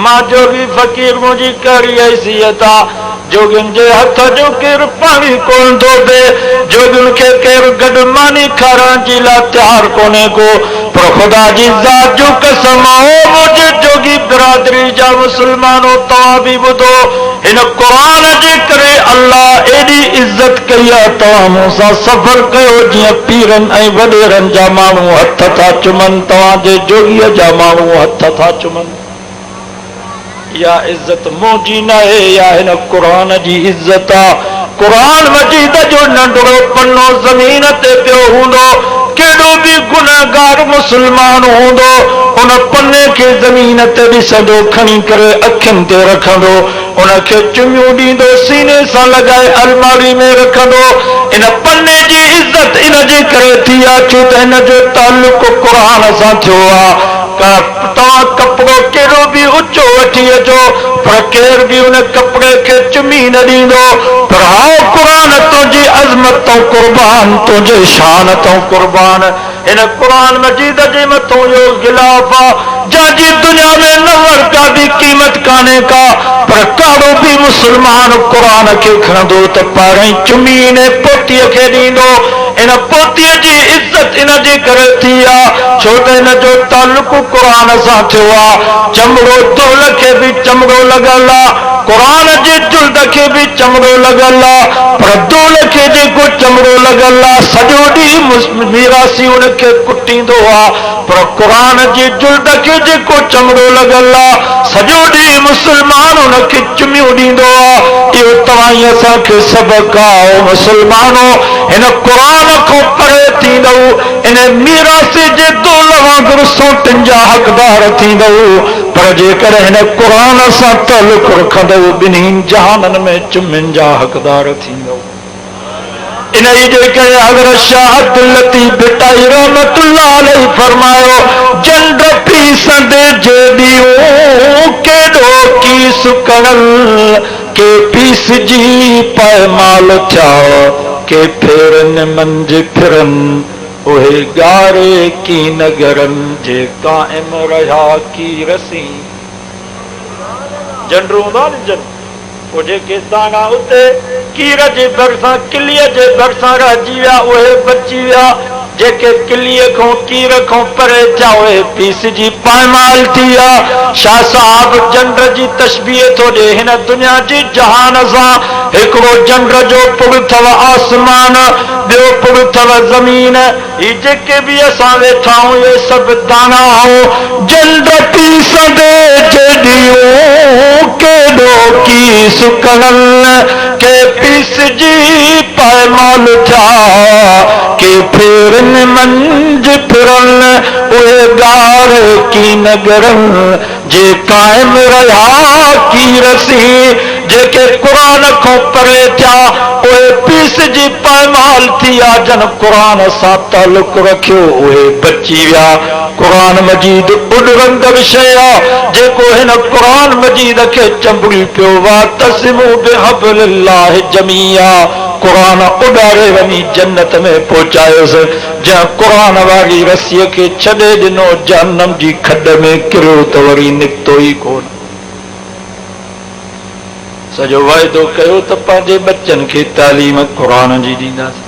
مان جوڳي فقير منهنجي ڪهڙي حيثيت آ، جوڳين جي هٿ جو ڪير پاڻي ڪونه ٿو پئي، جوڳين کي ڪير گڏ ماني کارائڻ جي لاء تيار ڪونهي ڪو، پر خدا جي ذات جو قسم آ او منهنجي جوڳي برادري جا مسلمانو توهان به ٻڌو هن قرآن جي ڪري الله ايڏي عزت ڪئي آ توهان مون سان سفر ڪيو جيئن پيرن ۽ وڏيرن جا ماڻهو هٿ ٿا چمن توهان جي جوڳيء جا ماڻهو هٿ ٿا چمن. اها عزت منهنجي ناهي اها هن قرآن جي عزت آ. قرآن مجيد جو ننڍڙو پنو زمين تي پيو هوندو، ڪيڏو به گنهگار مسلمان هوندو، ان پني کي زمين تي ڏسندو، کڻي ڪري اکين تي رکندو، ان کي چميون ڏيندو، سيني سان لڳائي الماڙي ۾ رکندو. ان پني جي عزت ان جي ڪري ٿي آ ڇو ته ان جو تعلق قرآن سان ٿيو آ. توهان ڪپڙو ڪيڏو به اچو وٺي اچو پر ڪير به ان ڪپڙي کي چمي نه ڏيندو پر هائو قرآن تنهنجي عظمت تون قربان تنهنجي شان تون قربان هن قرآن مجيد جي مٿون اهو غلاف آ جنهن جي دنيا ۾ نو رپيا به قيمت ڪانهي ڪا پر ڪهڙو به مسلمان قرآن کي کڻندو ته پهرئين چمي انهي پوتيء کي ڏيندو ان پوتيء جي عزت ان جي ڪري ٿي آ، ڇو ته ان جو تعلق قرآن سان ٿيو آ. چمڙو دهل کي به چمڙو لڳل آ، قرآن جي جلد کي به چمڙو لڳل آ، پر دهل کي جيڪو چمڙو لڳل آ، سڄو ڏينهن ميراثي ان کي ڪٽيندو آ، پر قرآن جي جلد کي جيڪو چمڙو لڳل آ، سڄو ڏينهن مسلمان ان کي چميون ڏيندو آ. اهو توهان ئي اسان کي سبق آ. او مسلمانو! هن قرآن کان پري ٿيندؤ، ان ميراثي جي دول وانگر سونٽن جا حقدار ٿيندؤ، پر جيڪڏهن هن قرآن سان تعلق رکندؤ، ٻنهين جهانن ۾ چمين جا حقدار ٿيندؤ. انهيء جي ڪري حضرت شاهه عبداللطيف ڀٽائي رحمة الله عليه فرمايو، جنڊ پيسندي جيڏيون، ڪيڏو ڪيس ڪڻل، ڪي پيسجي پائمال ٿيا، ڪي ڦيرن منجهه ڦرن، اهي ڳاري ڪين ڳرن، جي قائم رهيا ڪير سين. جنڊ هوندو آهي نه جنڊ. پوء جيڪي داڻا اتي ڪير جي ڀرسان ڪليء جي ڀرسان رهجي ويا، اهي بچي ويا. جيڪي ڪليء کان ڪير کان پري ٿيا، اهي پيسجي پائمال ٿي ويا. شاهه صاحب جنڊ جي تشبيهه ٿو ڏئي هن دنيا جي جهان سان. هڪڙو جنڊ جو پڙ اٿو آسمان، ٻيو پڙ اٿو زمين. هي جيڪي به اسان ويٺا آهيون اهي سڀ داڻا آهيون، جنڊ پيسندي جيڏيون ڪيڏو ڪيس ڪڻن، ڪي پيسجي پائمال ٿيا، ڪي ڦيرن منجهه ڦرن، اهي ڳار ڪين ڳرن، جي قائم رهيا ڪير سين، جيڪي قرآن کان پري ٿيا، اهي پيسجي پائمال ٿي ويا، جن قرآن سان تعلق رکيو، اهي بچي ويا. قرآن مجيد اڏرندڙ شيء آ، جيڪو هن قرآن مجيد کي چنبڙي پيو، واعتصموا بحبل الله جميعا، قرآن اڏاري وڃي جنت ۾ پهچايس. جنهن قرآن واري رسيء کي ڇڏي ڏنو، جهنم جي کڏ ۾ ڪريو ته وري نڪتو ئي ڪونه. سڄو وعدو ڪيو ته پنهنجي ٻچن کي تعليم قرآن جي ڏينداسين.